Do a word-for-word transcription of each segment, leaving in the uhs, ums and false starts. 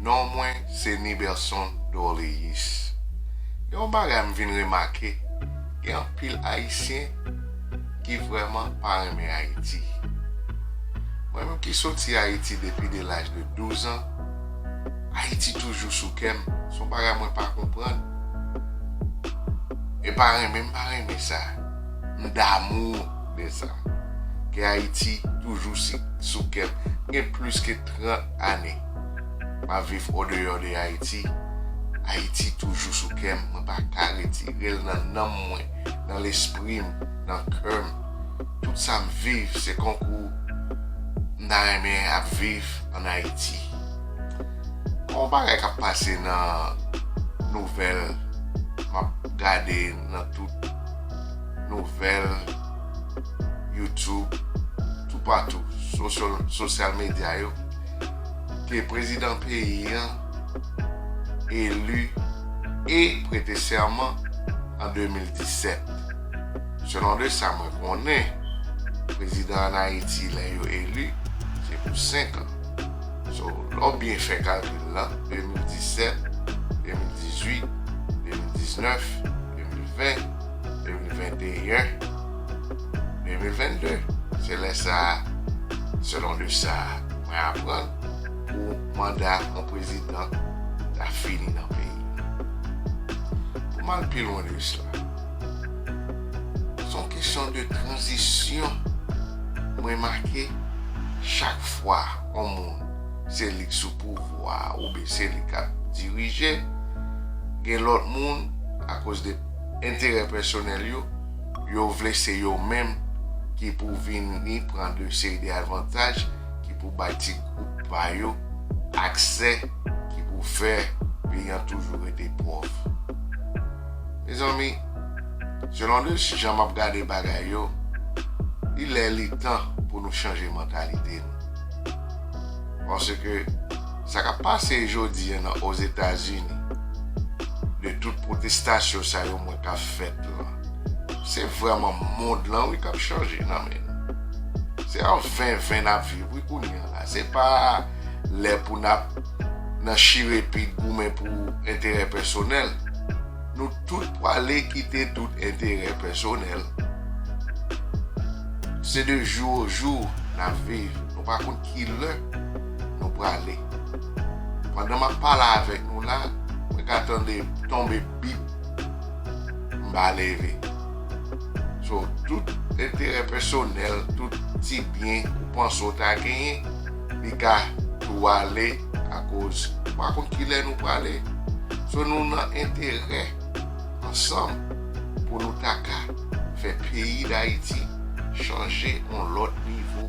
Non mwen se Niberson Dorléus. Gen yon bagay m vin remake, gen anpil Ayisyen ki vrèman pa renmen Ayiti. Mwen menm ki soti Ayiti depi de laj de douz an, Ayiti toujou sou kè m. Se yon bagay mwen pa konprann. E pa renmen, m pa renmen sa. M damou de sa. Ke Ayiti toujou si, sou kè m. Gen plis ke trant ane m ap viv odeyò de Ayiti. Ayiti toujou sou kè m. Mwen pa ka retire l nan nanm mwen, nan lespri m, nan kè m. Tout sa m viv, se konkou m ta renmen ap viv ann Ayiti. Gon bagay k ap pase nan nouvèl, m ap gade nan tout nouvèl, YouTube, toupatou, sosyal, sosyal medya yo, ke prezidan peyi an eli e prete sèman an de mil disèt. Selon de sa mwen konnen, prezidan ann Ayiti, lè yo eli, se pou senk an. So, lè w byen fè kalkil la, de mil disèt, de mil dizuit, de mil diznèf, de mil ven, de mil venteyen, de mil vennde. Se lè sa a, selon de sa a, mwen aprann, pou manda yon prezidan ta fini nan peyi a. Pou m al pi lwen de sa, se yon kesyon de tranzisyon. Mwen remake, chak fwa yon moun, se li k sou pouvwa a, oubyen se li k ap dirije, gen lòt moun, akoz de enterè pèsonèl yo, yo vle se yo menm ki pou vini pran de seri de avantaj, ki pou bay ti gwoup pa yo aksè, ki pou fè peyi an toujou rete pòv. Mezanmi, selon de jan m ap gade bagay yo, li lè li tan pou nou chanje mantalite nou. Paske sa k ap pase jodi a nan Ozetazini, de tout pwotestasyon sa yo mwen k ap fèt la, se vrèman mond lan wi k ap chanje nan men nou. Se an ven ven n ap viv wi kounye a la. Se pa lè pou n ap nan chire pit goumen pou enterè pèsonèl. Nou tout prale kite tout enterè pèsonèl. Se de jou o jou n ap viv. Nou pa konn ki lè nou prale. Pandan m ap pale avèk nou la, mwen ka tande tonbe bip, m pa leve. So, tout enterè pèsonèl, tout ti byen ou panse w ta genyen, li ka tou ale akoz ou pa konn ki lè nou prale. So, nou nan enterè ansanm pou nou ta ka fè peyi Dayiti chanje yon lòt nivo,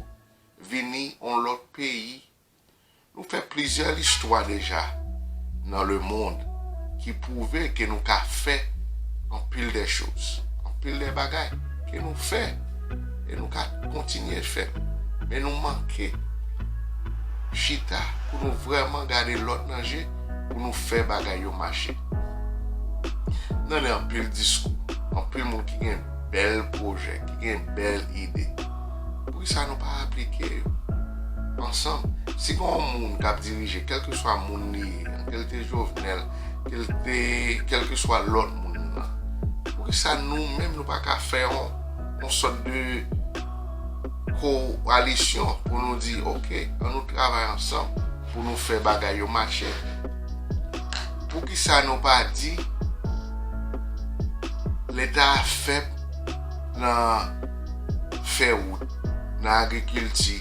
vini yon lòt peyi. Nou fè plizyè listwa deja nan lemonn ki pwouve ke nou ka fè anpil de choz, anpil de bagay ke nou fè e nou ka kontinye fè. Men nou manke chita pou nou vrèman gade lòt nan je pou nou fè bagay yo mache. N tande anpil diskou, anpil moun ki gen bèl pwojè, ki gen bèl ide. Poukisa nou pa aplike yo ansanm? Si gen yon moun k ap dirije, kèlkeswa moun li ye, ke l te Jovenel, ke l te, kèlkeswa lòt moun nan, poukisa nou menm nou pa ka fè yon, yon sòt de kowalisyon pou nou di, oke, ann nou travay ansanm pou nou fè bagay yo mache? Poukisa nou pa di Leta a fèb nan fè wout, nan agrikilti,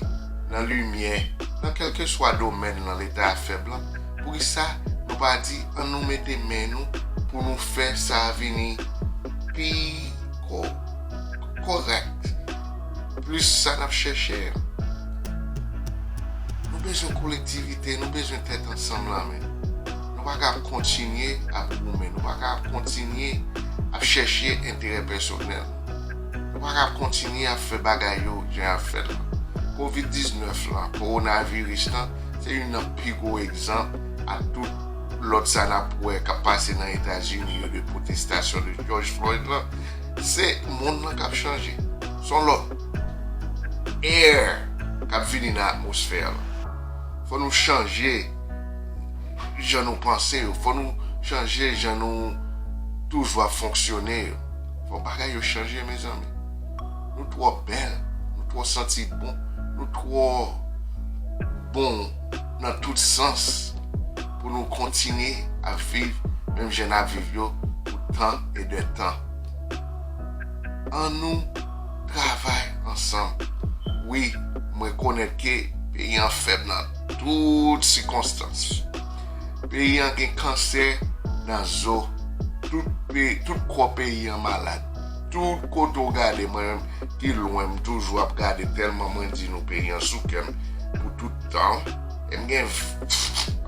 nan limyè, nan kèlkeswa domèn lan Leta a fèb lan? Poukisa nou pa di, ann nou mete men nou pou nou fè sa vini pi ko-, kòrèk, plis sa n ap chèche an? Nou bezwen kolektivite, nou bezwen tèt ansanm lan, men nou pa ka ap kontinye ap goumen, nou pa ka ap kontinye ap chèche enterè pèsonèl. Nou pa ka ap kontinye ap fè bagay yo jan y ap fèt lan. Kovid diznèf lan, kowonaviris lan, se youn nan pi gwo egzanp a tout lòt sa n ap wè k ap pase nan Etazini yo, de pwotestasyon de George Floyd lan. Se monn lan k ap chanje. Se yon lòt air k ap vini nan atmosfè lan. Fò nou chanje jan nou panse yo, fò nou chanje jan nou toujou ap fonksyone yo. Fò bagay yo chanje, mezanmi. Nou twò bèl, nou twò santi bon, nou twò bon nan tout sans pou nou kontinye ap viv menm jan n ap viv yo pou tan e dè tan. Annou travay ansanm. Wi, m rekonèt ke peyi an fèb nan tout sikonstans. Peyi an gen kansè nan zo. Tout, pe, tout kò peyi an malad. Tout kote w gade, mwen menm ki lwen, m toujou ap gade, tèlman mwen di nou peyi an sou kè m pou tout tan. E m gen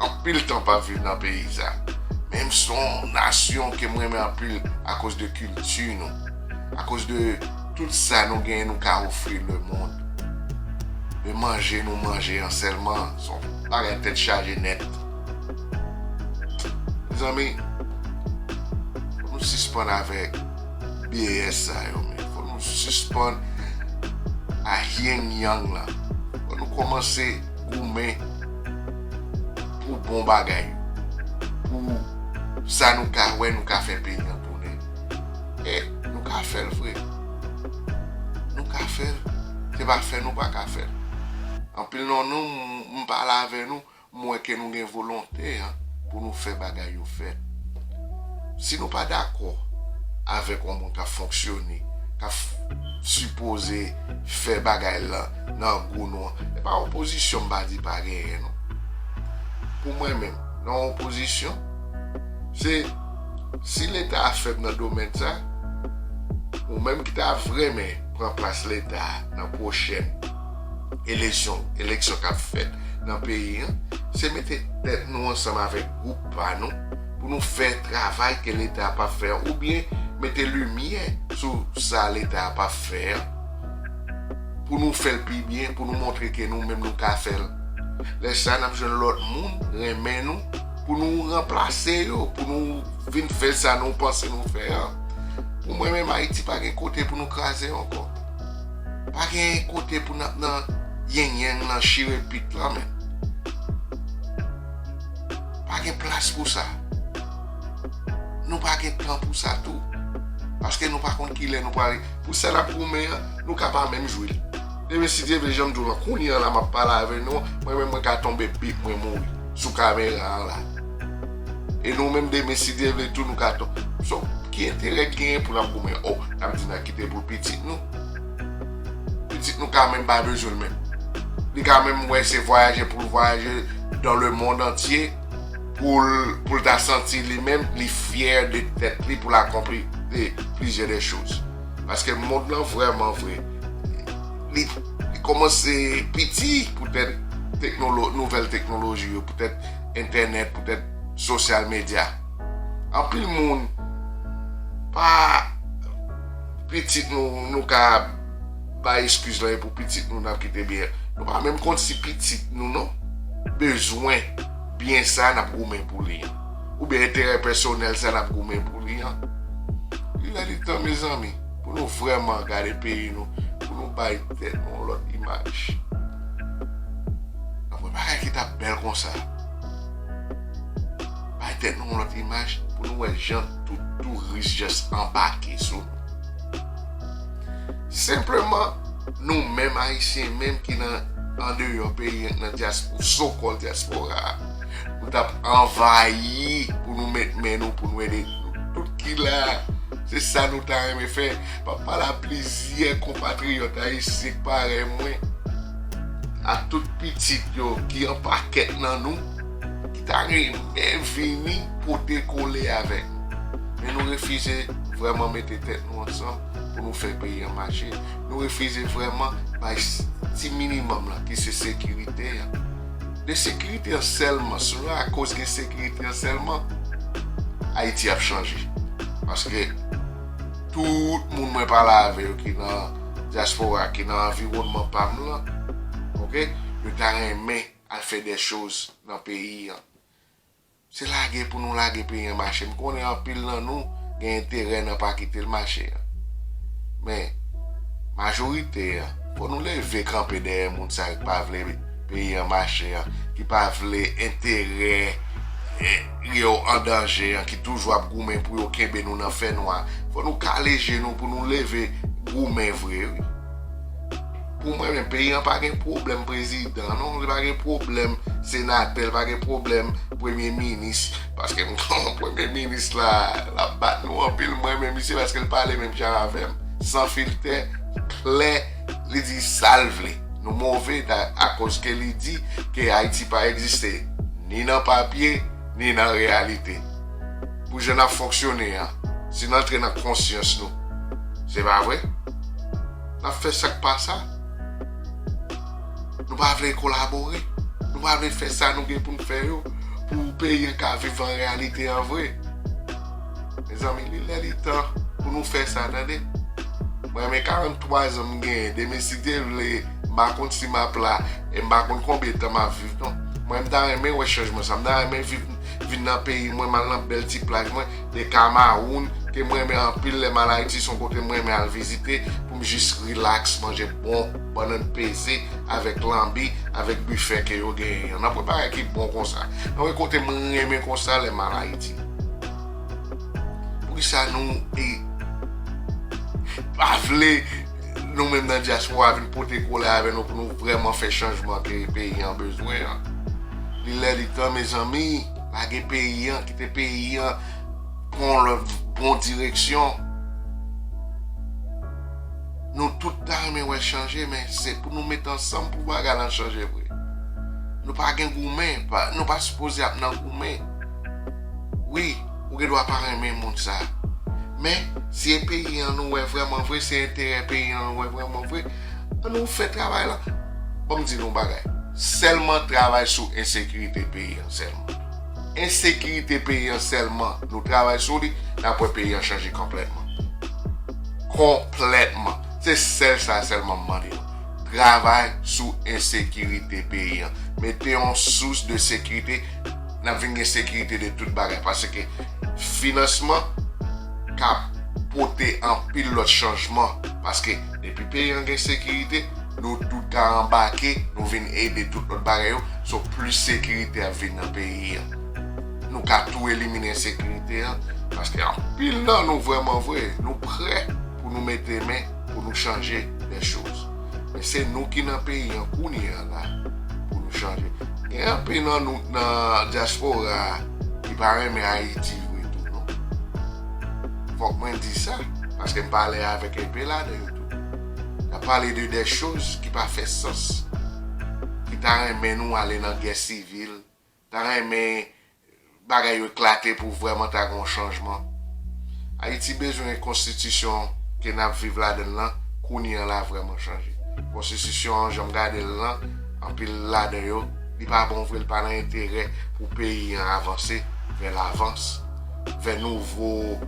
anpil tan pa viv nan peyi sa. Men m se yon nasyon ke m renmen anpil akoz de kilti nou. Akoz de tout sa nou genyen, nou ka ofri lemonn. Men manje nou manje an sèlman, se yon bagay tèt chaje nèt. Mezanmi, fò nou sispann avèk B S sa yo, men. Fò nou sispann a yin yang lan. Fò nou kòmanse goumen pou bon bagay. Pou sa nou ka wè, nou ka fè peyi an tounen. E nou ka fè l vre. Nou ka fè l. Se pa fè nou pa ka fè l. Anpil nan nou, m, m pale avè nou, m wè ke nou gen volonte an pou nou fè bagay yo fèt. Si nou pa dakò avèk yon moun k ap fonksyone, k ap f- sipoze fè bagay la nan gou nou an, e pa opozisyon m pa di pa genyen non. Pou mwen menm, nan opozisyon, se si Leta a fèb nan domèn sa, ou menm ki ta vrèmen pran plas Leta a nan pwochèn eleksyon, eleksyon k ap fèt nan peyi an, se mete tèt nou ansanm avèk gwoup pa nou pou nou fè travay ke Leta a p ap fè an, oubyen mete limyè sou sa Leta a p ap fè an, pou nou fè l pi byen, pou nou montre ke nou menm nou ka fè l. Lè sa a, n ap jwenn lòt moun renmen nou, pou nou ranplase yo, pou nou vin fè sa nou panse nou fè an. Pou mwen menm, Ayiti pa gen kote pou nou kraze ankò. Pa gen kote pou n ap nan yin yang nan chire pit lan menm. Pa gen plas pou sa. Nou pa gen tan pou sa tou. Paske nou pa konn kilè nou prale. Pou sa n ap goumen an, nou ka pa menm jwi l. Demen, si Dye vle, jan m di w lan, kounye an la m ap pale avè nou, mwen menm mwen ka tonbe bip, mwen mouri sou kamera an la. E nou menm demen, si Dye vle tou, nou ka tonbe. So, ki enterè k genyen pou n ap goumen? O, n ap di n a kite pou pitit nou. Pitit nou ka menm pa bezwen l menm. Li ka menm wè se vwayaje pou l vwayaje dans le monde entier pou l, pou l ta santi li menm, li fyè de tèt li, pou l akonpli de, plizyè de choz. Paske mond lan vrèman vre, li, li kòmanse piti poutèt teknolo, nouvèl teknoloji yo, poutèt entènèt, poutèt sosyal medya. Anpil moun pa pitit nou, nou ka bay eskiz lan e pou pitit nou n ap kite byen. Nou pa menm konn si pitit nou non bezwen byen sa n ap goumen pou li an. Oubyen enterè pèsonèl sa n ap goumen pou li an. Li lè li tan, mezanmi, pou nou vrèman gade peyi nou, pou nou bay tèt nou yon lòt imaj. Nan mwen bagay ki t ap bèl konsa. Bay tèt nou yon lòt imaj pou nou wè jan tout touris just anbake sou nou. Senpleman, nou menm Ayisyen menm ki nan andeyò peyi an, nan dyaspo, so-called dyaspora a, nou t ap anvayi pou nou met men nou, pou nou ede nou tout ki la. Se sa nou ta renmen fè. Pa pale a plizyè konpatriyòt ayisyen k parèy mwen, a tout pitit yo ki an pakèt nan nou, ki ta renmen vini pote kole avèk nou. Men nou refize vrèman mete tèt nou ansanm pou nou fè peyi an mache. Nou refize vrèman bay s- ti minimòm lan ki se sekirite an. De sekirite an sèlman, si nou akoz gen sekirite an sèlman, Ayiti ap chanje. Paske tout moun mwen pale avè yo ki nan dyaspora, ki nan anviwònman pa m lan, oke, yo ta renmen al fè de choz nan peyi an. Se lage pou nou lage peyi an mache. M konnen anpil nan nou gen enterè nan pa kite l mache an. Men, majorite an, fò nou leve kanpe dèyè moun sa yo ki pa vle peyi an mache an, ki pa vle enterè eh, yo an danje an, ki toujou ap goumen pou yo kenbe nou nan fènwa. Fò nou kale je nou pou nou leve goumen vre, wi. Pou mwen menm, peyi an pa gen pwoblèm prezidan, non, li pa gen pwoblèm senatè, li pa gen pwoblèm premye minis, paske m konn premye minis la, l ap bat nou anpil, mwen menm isi, paske l pale menm jan avè m, san filtè, klè, li di sa l vle. Nou move, da, akoz ke li di ke Ayiti pa egziste, ni nan papye, ni nan reyalite. Pou jan n ap fonksyone an, si n antre nan konsyans nou, se pa vre? N ap fè sa k pa sa. Nou pa vle kolabore. Nou pa vle fè sa nou gen pou n fè yo, pou peyi an ka viv an reyalite an vre. Mezanmi, li lè li tan pou nou fè sa, tande. Mwen, men karant twa zan m genyen, demen si Dye vle, m pa konn si m ap la, e m pa konn konbyen tan m ap viv, non. Mwen, m ta renmen wè chanjman sa, m ta renmen viv, vin nan peyi mwen, m al nan bèl ti plaj mwen, de Kamawoun, ke m renmen anpil, lè m al Ayiti, se yon kote m renmen al vizite, pou m jis rilaks, manje bon bannann peze, avèk lanbi, avèk bifè ke yo genyen an. N ap wè bagay ki bon konsa. N ap wè kote m renmen konsa, lè m al Ayiti. Poukisa nou, e, pa vle, nou menm nan dyaspora, vin pote kole avè nou pou nou vrèman fè chanjman ke peyi an bezwen an? Li lè li tan, mezanmi, lage peyi an, kite peyi an pran yon lòt bon direksyon. Nou tout ta renmen wè chanje, men se pou nou met ansanm pou bagay lan chanje vre. Nou pa gen goumen, pa, nou pa sipoze ap nan goumen. Wi, ou gen dwa pa renmen moun sa. Men, si e peyi an nou wè vrèman vre, se enterè peyi an nou wè vrèman vre, ann nou fè travay la. Ban m di nou yon bagay. Sèlman travay sou ensekirite peyi an sèlman. Ensekirite peyi an sèlman, nou travay sou li, n ap wè peyi an chanje konplètman. Konplètman. Se sèl sa sèlman m mande nou. Travay sou ensekirite peyi an. Mete yon sous de sekirite, n ap vin gen sekirite de tout bagay. Paske finansman ka pote anpil lòt chanjman. Paske depi peyi an gen sekirite, nou tout ka anbake, nou vin ede tout lòt bagay yo. So, plis sekirite ap vin nan peyi an. Nou ka tou elimine ensekirite an, paske anpil nan nou vrèman vre, nou prè pou nou mete men, pou nou chanje de choz. Men se nou ki nan peyi an kounye a la, pou nou chanje. Gen anpil nan nou, nan dyaspora a, ki pa renmen Ayiti vre tou, non. Fòk mwen di sa, paske m pale avèk enpe ladan yo tou. N ap pale de de choz ki pa fè sans, ki ta renmen nou ale nan gè sivil, ta renmen bagay yo eklate pou vrèman ta gen yon chanjman. Ayiti bezwen konstitisyon ke n ap viv ladan l lan, kounye a la vrèman chanje. Konstitisyon an, jan m gade l lan, anpil ladan yo, li pa bon vre, li pa nan enterè pou peyi an avanse vè lavans, vè nouvo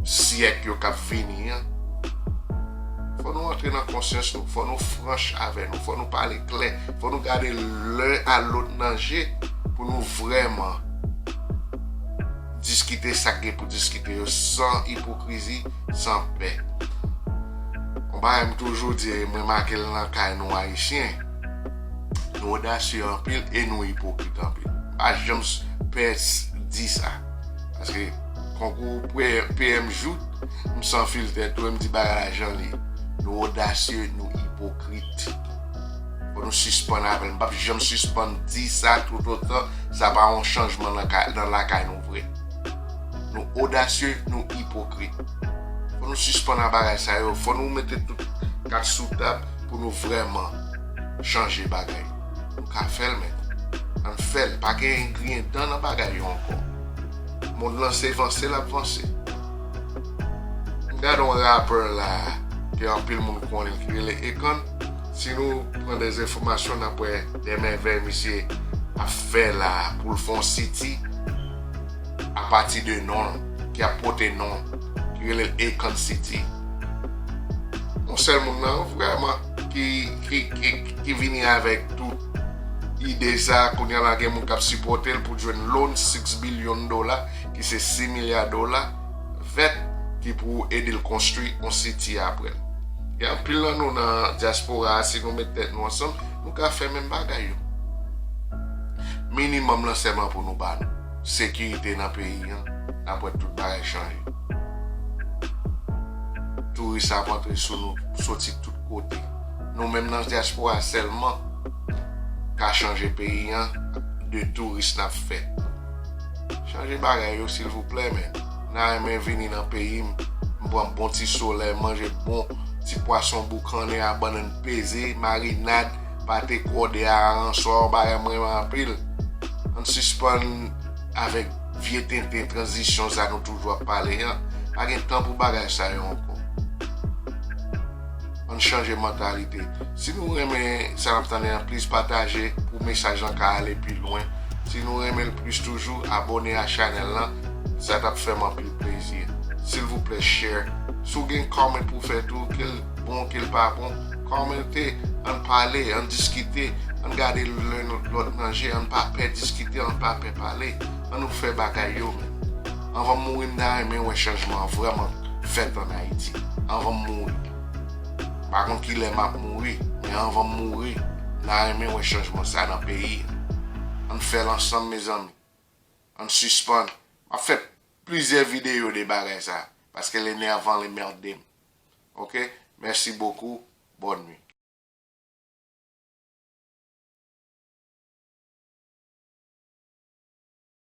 syèk yo k ap vini an. Fò nou antre nan konsyans nou, fò nou franch avè nou, fò nou pale klè, fò nou gade len a lòt nan je pou nou vrèman diskite sa k gen pou diskite yo san ipokrizi, san pè. Yon bagay m toujou di, mwen make l nan kay nou Ayisyen, nou odasye anpil e nou ipokrit anpil. M pa janm s-, pè s-, di sa. Paske konkou P M Jout, m san filtè tou, e m di bagay la jan l ye. Nou odasye, nou ipokrit. Fò nou sispann avè l. M p ap janm sispann di sa toutotan sa pa yon chanjman nan ka-, nan lakay nou vre. Nou odasye, nou ipokrit. Fò nou sispann ak bagay sa yo. Fò nou mete tout kat sou tab pou nou vrèman chanje bagay. Nou ka fè l, men ann fè l. Pa gen griyen dan nan bagay yo ankò. Mond lan se vanse l ap vanse. M gade yon rapè la ke anpil moun konnen ki rele Akon. Si nou pran de enfòmasyon, n ap wè de mèvèy misye ap fè la pou l fè yon siti apati de non l, ki ap pote non l, ki rele l Akon City. Yon sèl moun nan vrèman ki, ki, ki, ki vini avèk tout ide sa, kounye a la gen moun k ap sipòte l pou jwenn loan six billion dola, ki se sis milya dola vèt, ki pou ede l konstwi yon siti apre l. Gen anpil nan nou nan dyaspora a, si nou met tèt nou ansanm, nou ka fè menm bagay yo. Minimòm lan sèlman pou nou ba nou. sekirite nan peyi an, n ap wè tout bagay chanje. Touris ap antre sou nou, soti tout kote. Nou menm nan dyaspora sèlman ka chanje peyi an de touris n ap fè. Chanje bagay yo, silvouplè, men. N a renmen vini nan peyi m, m pran bon ti solèy, manje bon ti pwason boukannen a bannann peze, marinad, pate kòde a aranswa, yon bagay m renmen anpil. Ann sispann avèk vye tenten tranzisyon sa nou toujou ap pale an. Pa gen tan pou bagay sa yo ankò. Ann chanje mantalite. Si nou renmen sa n ap tande an, please pataje pou mesaj lan ka ale pi lwen. Si nou renmen l plis toujou, abòne a chanèl lan. Sa t ap fè m anpil plezi. Silvouplè, share. Si w gen comment pou fè tou, ke l bon, ke l pa bon, kòmante, ann pale, ann diskite, ann gade len lòt nan je, ann pa pè diskite, ann pa pè pale, ann nou fè bagay yo menm. Anvan m mouri, m ta renmen wè chanjman an vrèman fèt ann Ayiti. Anvan m mouri. M pa konn kilè m ap mouri, men anvan m mouri, m ta renmen wè chanjman sa nan peyi an. Ann fè l ansanm, mezanmi. Ann sispann. M ap fè plizyè videyo de bagay sa, paske l enèvan, l enmède m. Ok? Merci beaucoup. Bonne nuit.